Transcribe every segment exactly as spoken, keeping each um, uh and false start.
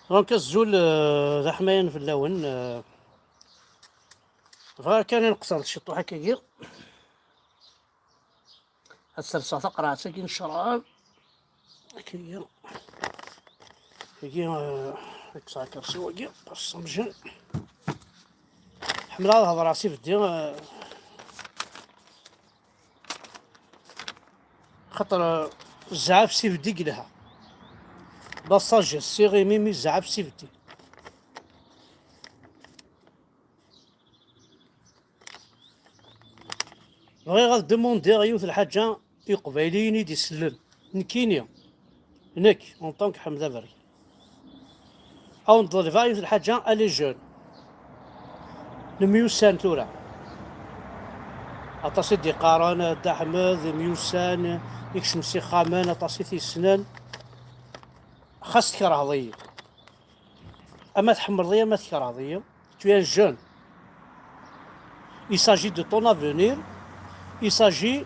Donc, azul, euh, d aḥmayan fell-awen. Euh, bɣiɣ kan ad nqeṣṣer ciṭuḥ akkagi. Ad serseɣ taqerɛet-agi n ccrab. Akkagi. Akkagi, euh, ad kkseɣ akersi-wagi, parce que ḥemmleɣ ad hedṛeɣ s ibeddi, euh, xaṭer, euh, zzɛaf s ibeddi i yelha. La sagesse, siɣ imi mi zzɛaf s ibeddi. Bɣiɣ ad demandiɣ yiwet lḥaǧa i Iqbayliyen i d-isellen. Nekkini, nekk, en tant que Ḥmed Aberri, ad wen-ḍelbeɣ yiwet lḥaǧa, à les jeunes. Nemyussan tura. Aṭas i d-iqqaren, Dda Ḥmed, myussan, ikcem s ixxamen, aṭas i t-yessnen. Xas tkerheḍ-iyi. Ama tḥemmleḍ-iyi, ama tkerheḍ-iyi, tu es un jeune. Il s'agit de ton avenir. Il s'agit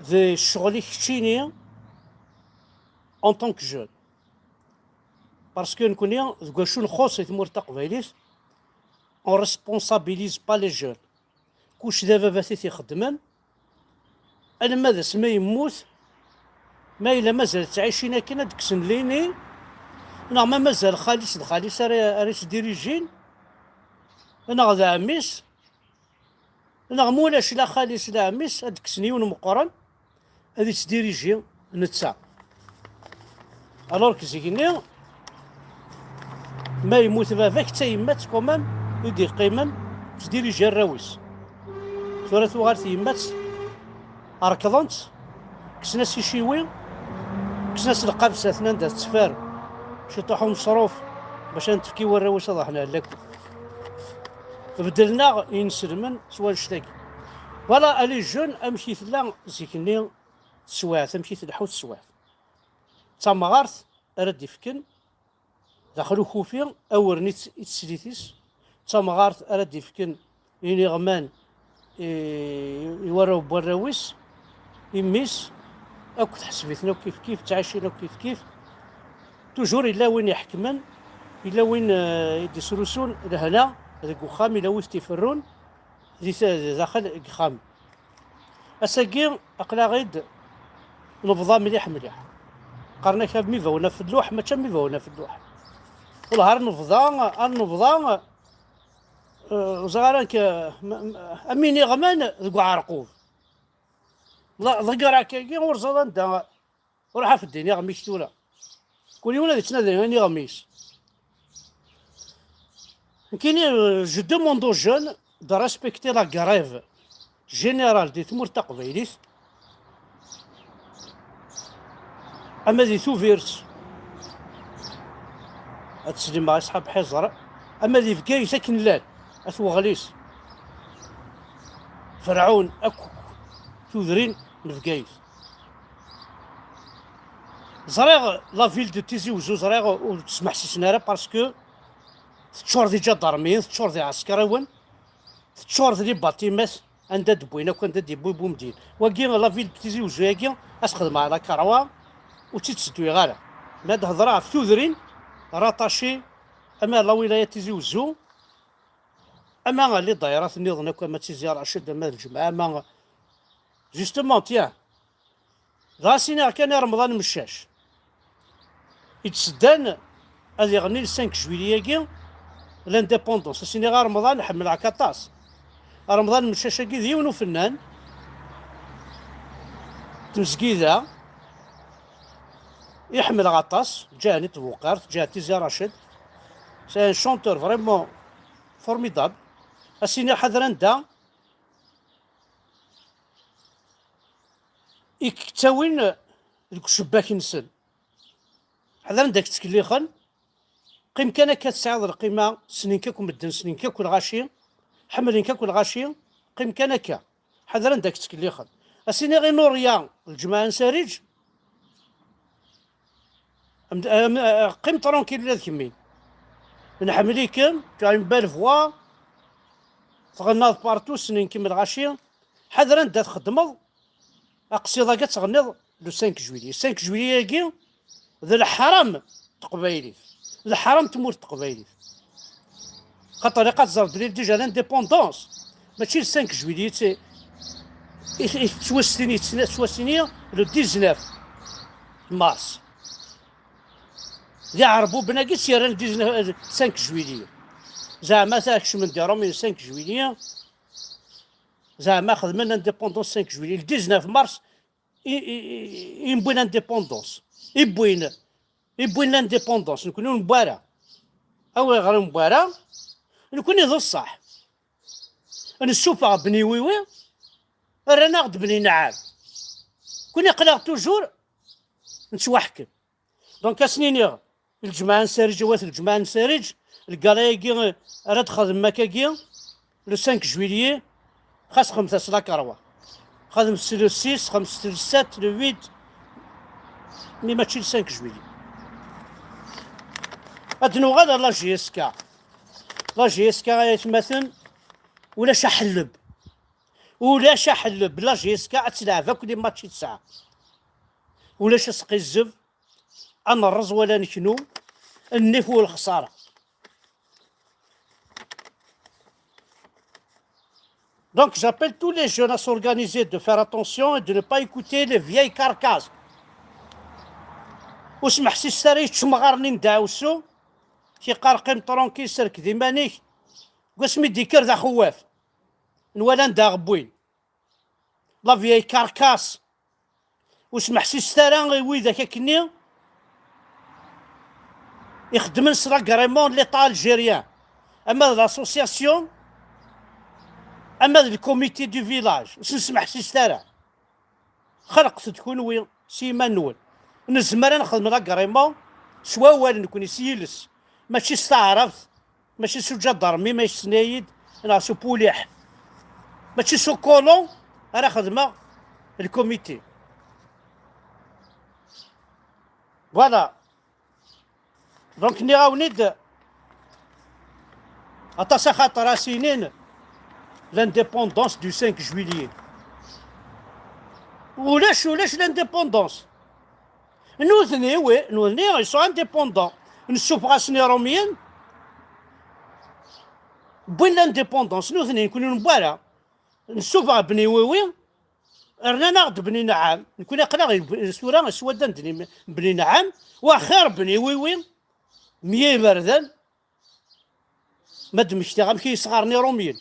de ccɣel-ik keččini en tant que jeune. Parce que nekkni, deg wacu nxuṣ i tmurt taqbaylit, on responsabilise pas les jeunes. Kullec d ababat i t-ixeddmen, alamma d asmi yemmut, ma yella mazal ttɛicin akken, ad d-kksen lini, neɣ ma mazal xali-s d xali-s ara, ara yettdirijin, neɣ d ɛemmi-s, neɣ ma ulac la xali-s la ɛemmi-s, ad d-kksen yiwen meqqren, ad yettdiriji netta. Alors que zik-nni, ma yemmut baba-k, d tayemmat quand même i d-yeqqimen tettdiriji arraw-is. Tura tuɣal tyemmat, rekḍen-tt, kksen-as iciwi, kksen-as lqabsa, tnan-d ad tettfer ciṭuḥ umeṣruf bac ad n-tefk i warraw-is ad ruḥen ar lakul. Beddlen-aɣ yinselmen s wannect-agi. Voilà, à les jeunes, amek i tella zik-nni teswiɛt, amek i tleḥḥu teswiɛt. D tamɣart ara d-ifken daxel ukufi awren i tes-, i teslit-is, d tamɣart ara d-ifken iniɣman i, i warraw n warraw-is, i mmi-s, akk tḥesb-iten akk kif kif, ttɛicin akk kif kif. Toujours yella win iḥekmen, yella win, eh, i d-isrusun lehna deg uxxam, yella win t-iferrun di ta-, daxel deg uxxam. Ass-agi, aql-aɣ-id nebḍa mliḥ mliḥ. Qqaren-ak am ibawen ɣef lluḥ, mačči am ibawen ɣef lluḥ. Wellah ar nebḍa, ar nebḍa, eh, ur ẓriɣ ara nekk, eh, ma, ma, am iniɣman deg uɛerqub. Ḍ-, ḍeggreɣ-k-agi, ur ẓriɣ anda. Ruḥ af-d iniɣem-ik tura. Kul yiwen ad yettnadi iniɣem-is. Nekkini, euh, je demande aux jeunes de respecter la grève générale di tmurt taqbaylit. Ama di Tubiret, ad teslimeɣ i ṣṣḥab Ḥiẓer, ama di Bgayet akken llan, At Weɣlis, Ferɛun, akk tudrin n Bgayet. Ẓriɣ la ville de Tizi Wezzu, ẓriɣ ur d-smeḥsisen ara, parce que teččur d iǧadarmiyen, teččur d iɛeskriwen, teččur d libatimat, anda d-wwin akk, anda d-yewwi bumedyen. Wagi, la ville de Tizi Wezzu-agi, ad s-xedmeɣ la karwa, ur tt-id-ssedwiɣ ara. Ma d-hedreɣ ɣef tudrin rattachées, ama la wilaya Tizi Wezzu, ama les dayirat nniḍen akk, ama d Tizi Racid, ama d Lǧemɛa, ama, justement, tiens, dɣa s-iniɣ kan i Remḍan Meccac i d-seddan ad iɣenni le cinq juillet-agi, l'indépendance. Ad s-iniɣ a Remḍan, ḥemmleɣ-k aṭas. Remḍan Meccac-agi d yiwen ufennan n tmezgida i ḥemmleɣ aṭas, ǧǧiɣ-t Buqart, ǧǧiɣ-t Tizi Racid. C'est un chanteur vraiment formidable. Ad s-iniɣ ḥader anda i k-ttawin deg ucebbak-nsen. Ḥader anda k-ttkellixen. Qqim kan akka, tesɛiḍ lqima, ssnen-k akk medden, ssnen-k akk lɣaci, ḥemmlen-k akk lɣaci. Qqim kan akka. Ḥader anda k-ttkellixen. Ad s-iniɣ i Nurya, Lǧemɛa n Sariǧ, am-, am-, qqim tranquille ula d kemmi. Nḥemmel-ikem, tu as une belle voix, tɣennaḍ partout, ssnen-kem lɣaci. Ḥader anda txeddmeḍ aqsiḍ-agi ad tɣenniḍ le cinq juillet. Cinq juillet-agi d leḥram n teqbaylit. Leḥram tmurt teqbaylit. Xaṭer ilaq ad tẓer belli déjà l'indépendance mačči le cinq juillet, c'est, i, i tettwastini, tettwastini le dix-neuf mars. D iɛerbuben-agi s-yerran le dix-neuf, euh, cinq juillet. Zeɛma ta kecmen di Rome le cinq juillet. Zeɛma xedmen l'indépendance cinq juillet. Le dix-neuf mars, i, i, i, i yewwin l'indépendance. I yewwin, i yewwin l'indépendance. Nekni ur newwi ara. Awi ɣer ur newwi ara. Nekni d ṣṣeḥ. Nessufeɣ bni wiwi, rran-aɣ-d bni nɛam. Nekni aql-aɣ toujours nettwaḥkem. Donc, ad sen-iniɣ, lǧemɛa n Sariǧ, wat lǧemɛa n Sariǧ, lgala-agi, eh, ara d-xedmem akkagi, le cinq juillet, xas xedmet-as lakarwa. Xedmet le six, xedmet le sept, le huit, mais mačči le cinq juillet. Ad nuɣal ar la J S K. La J S K, ay atmaten, ulac aḥelleb. Ulac aḥelleb. La J S K ad telɛeb akk les matchs i tesɛa. Ulac asqizzeb. Ad nerreẓ wala neknu, nnif u lexsara. Donc, j'appelle tous les jeunes à s'organiser, de faire attention et de ne pas écouter les vieilles carcasses. Ur smeḥsiset ara i yettemɣaren n ddaɛwessu, ki qqar qqim tranquille, serked iman-ik. Deg wasmi d-yekker d axewwaf, nwala anda aɣ-wwin. La vieille carcasse. Ur smeḥsiset ara i widak akkenni ixeddmen s l'agrément de l'État algérien, ama d l'association, ama d le comité du village. Ur sen-smeḥsiset ara. Xelqet-d kunwi s yiman-nwen. Nezmer ad nexdem l'agrément s wawal nekni, s yiles, mačči s taɛrabt. Mačči s uǧadarmi, ma yessen-iyi-d, neɣ s upuliḥ. Mačči s ukulun ara xedmeɣ lkumiti. Voilà. Donc, nniɣ-awen-id aṭas axaṭer ad s-inin l'indépendance du cinq juillet. Ulac, ulac l'indépendance. Nutni, oui, nutni, ils sont indépendants. Nessufeɣ-asen Iṛumyen, wwin l'indépendance. Nutni, nekni ur newwi ara. Nessufeɣ Bni Wiwi, rnan-aɣ-d Bni Nɛam. Nekni aql-aɣ tura s wadda n Bni Nɛam, wa xir Bni Wiwi, mya iberdan. Ma d-mmektiɣ amek i yesɣaren Iṛumyen,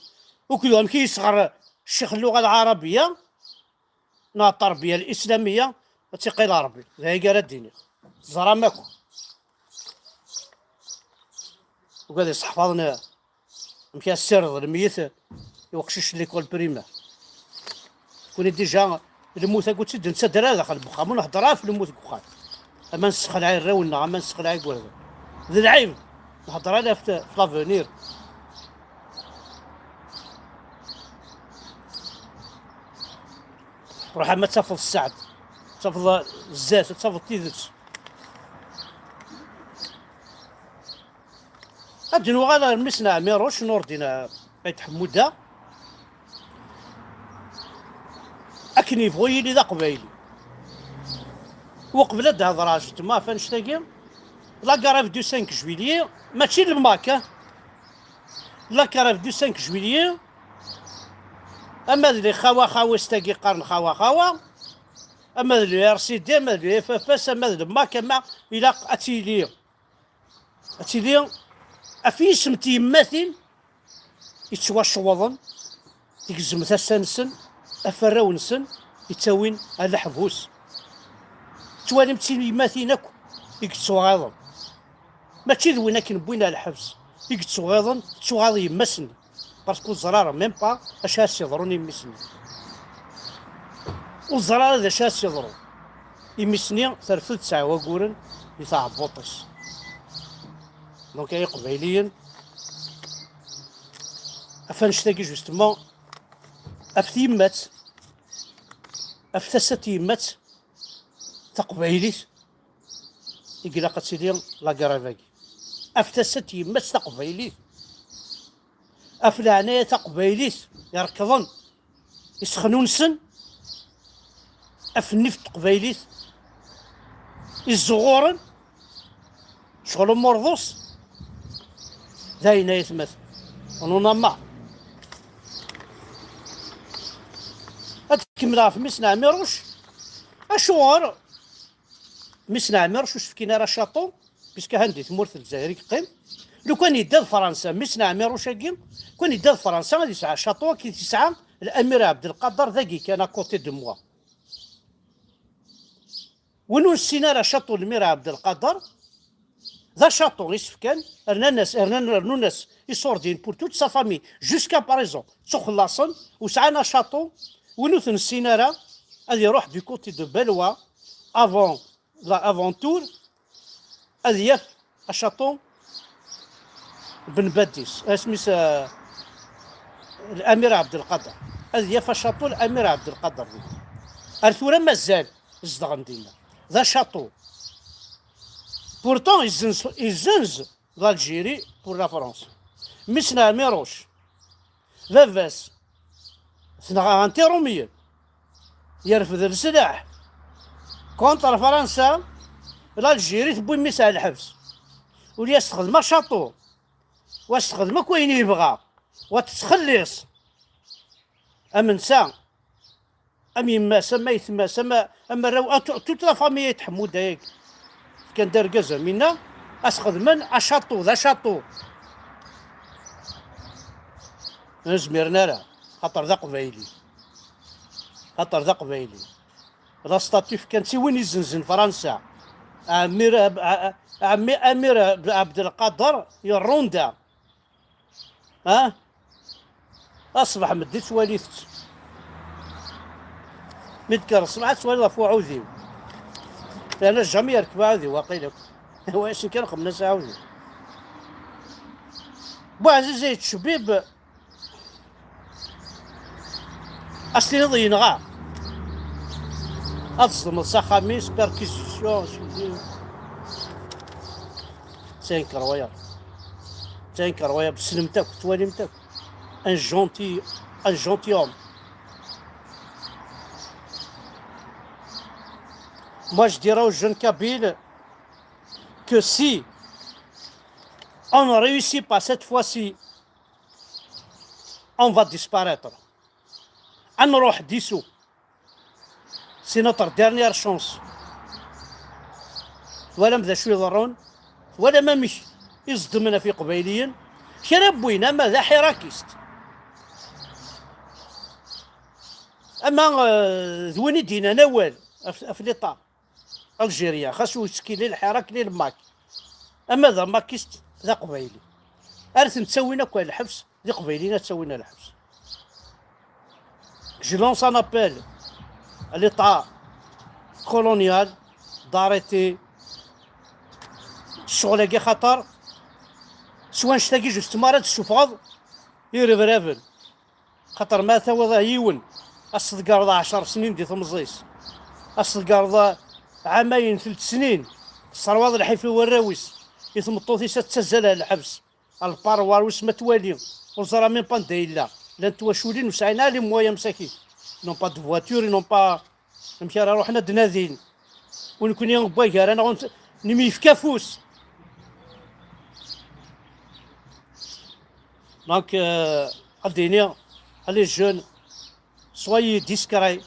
akked amek i yesɣer ccix lluɣa lɛarabiya, neɣ ṭerbiya lislamiya, ad tt-iqil Ṛebbi. D aya ara d-iniɣ. Teẓram akk. Ugad iseḥfaḍen amek ad ssireḍ lmeyit i uqcic n l'école primaire. Kuni déjà lmut akk ur tt-id-nettader ara daxel n wexxam, ur nhedder ara ɣef lmut deg wexxam. Ama nessexlaɛ arraw-nneɣ, ama nessexlaɛ igerdan. D lɛib, nhedder ala ɣef, ɣef l'avenir. Ruḥ ama ad tafeḍ sseɛd, ad tafeḍ zdat, ad tafeḍ tidet. Ad nuɣal ar mmi-s n Ɛmiruc, Nurdin Ayt Ḥemmuda. Akken yebɣu yili d aqbayli. Uqbel ad d-hedreɣ, justement, ɣef annect-agi, la grève du cinq juillet, mačči le MAK, hein. La grève du cinq juillet, ama d les xawa xawist-agi qqaren xawa xawa, ama d le R C D, ama d le F F S, ama d le MAK, ama ilaq ad tili, ad tili ɣef yisem n tyemmatin yettwacewwḍen, tgezzem tasa-nsen, ɣef warraw-nsen yettawin ar leḥbus. Tettwalim d tyemmatin akk i yettuɣaḍen. Mačči d win akken wwin ar lḥebs i yettuɣaḍen, tettuɣaḍ yemma-s-nni. Parce que ur teẓri ara même pas acu ara s-yeḍrun i mmi-s-nni. Ur teẓri ara d acu ara s-yeḍrun. Imi-s-nni terfed tesɛa waguren di tɛebbuṭ-is. Donc ay Iqbayliyen, ɣef annect-agi justement, ɣef tyemmat, ɣef tasa n tyemmat taqbaylit i ilaq ad tili la grève-agi. Ɣef tasa n tyemmat taqbaylit, ɣef leɛnaya taqbaylit irekḍen, isexnunsen, ɣef nnif n teqbaylit izzuɣuren, Ccɣel umurḍus d ayen ay atmaten. On en a marre. Ad tkemmel ɣef mmi-s n Ɛmiruc. Acuɣer mmi-s n Ɛmiruc ur s-fkin ara château, puisque han di tmurt n Lezzayer i yeqqim? Lukan yedda d Fransa, mmi-s n Ɛmiruc-agi, lukan yedda d Fransa ad yesɛu château akken i t-yesɛa l'amir Abdelkader dagi kan, à côté de moi. Win ur nessin ara château l'amir Abdelkader, d achâteau i s-fkan, rnan-as, rnan, rnun-as iṣurdiyen pour toute sa famille, jusqu'à présent, ttuxellaṣen, ur sɛan achâteau. Win ur t-nessin ara, ad iruḥ du côté de Belwa, avant, la, avant Tours, ad yaf achâteau Ben Badis, asmi-s, euh, l'amir Abdelkader. Ad yaf achâteau l'amir Abdelkader. Ar tura mazal zedɣen dinna. D achâteau. Pourtant, yezzenz, yezzenz l'Algérie pour la France. Mmi-s n Ɛmiruc, baba-s, tenɣa-t Iṛumyen. Yerfed leslaḥ contre Fransa, l'Algérie tewwi mmi-s ar lḥebs. Ur as-texdem achâteau, ur as-texdem akk ayen yebɣa, ur tettxelliṣ. Am netta, am yemma-s, am aytma-s, am, am arraw, a, tout, toute la famille Ayt Ḥemmuda-agi. Fkan-d argaz am winna, ad s-xedmen achâteau, d achâteau. Ur zmiren ara, xaṭer d aqbayli. Xaṭer d aqbayli. La statue fkan-tt i win izenzen Fransa. Amir Ab-, a-, a-, Ami-, Amir Ab-, Abdelkader yerrunda. Ha? Aṣbeḥ meddi ttwalit-tt. Mi d-kker ṣṣbeḥ ad twaliḍ ɣef uɛudiw. Yerna jamais yerkeb aɛudiw waqil akk. Wa acu kan xemmen-as aɛudiw. Buɛziz Ayt Cbib, ad s-tiniḍ yenɣa. Ad tzedmeḍ s axxam-is, perquisition, ceci. C'est incroyable. C'est incroyable. Tessnem-t akk, tettwalim-t akk. Un gentil, un gentil homme. Moi, je dirais aux jeunes kabyles que si on ne réussit pas cette fois-ci, on va disparaître. Ad nruḥ d isu. C'est notre dernière chance. Twalam d acu iḍerrun? Twalam amek i ẓeddmen ɣef Iqbayliyen? Kra n win ama d aḥirakist, ama, euh, d win i d-yennan awal ɣef, ɣef l'État algérien, xas ur yettkel i lḥirak ni lmak, ama d amakist d aqbayli, ar ten-ttawin akk ar lḥebs, d Iqbayliyen ad ttawin ar lḥebs. Je lance un appel à l'État colonial d'arrêter ccɣel-agi, xaṭer s wanect-agi juste mi ara d-tessufɣeḍ irebraben. Xaṭer ma tawiḍ yiwen, ad s-tḍeggreḍ ɛecṛ snin di temẓi-s, ad s-tḍeggreḍ ɛamayen, telt snin, tesserwaḍ lḥif i warraw-is, i tmeṭṭut-is ad tettazzal ar lḥebs. Lparwar wis ma twali, ur ẓra même pas anda yella. Llant twaculin ur sɛin ara les moyens msakit. Ils n'ont pas de voiture, ils n'ont pas, amek ara ruḥen ad d-nadin. U nekni n waggar-a neɣ nemyefka afus. Donc, euh, ad d-iniɣ, les jeunes, soyez discrets,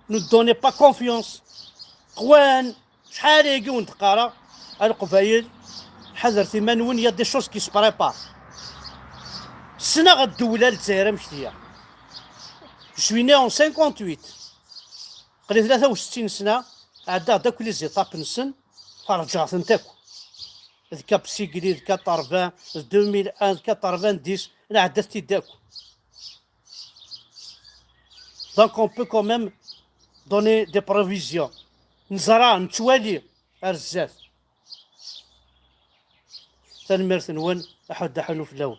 ne donnez pas confiance. Qwan, acḥal ayagi wen-d-qqareɣ, a Leqbayel, ḥadret iman-nwen, il y a des choses qui se préparent. Ssneɣ ddewla Lezzayer amek tga. Je suis né en cinquante-huit. Qli tlata u settin sna, ɛeddaɣ-d akk les étapes-nsen, ferǧeɣ-tent akk. D Cap Sigli, d quatre-vingts, d deux mille un, d quatre-vingt-dix, nɛedda-t-id akk. Donc on peut quand même donner des prévisions. Neẓra, nettwali ar zdat. Tanemmirt-nwen, aḥuddu aḥunnu fell-awen.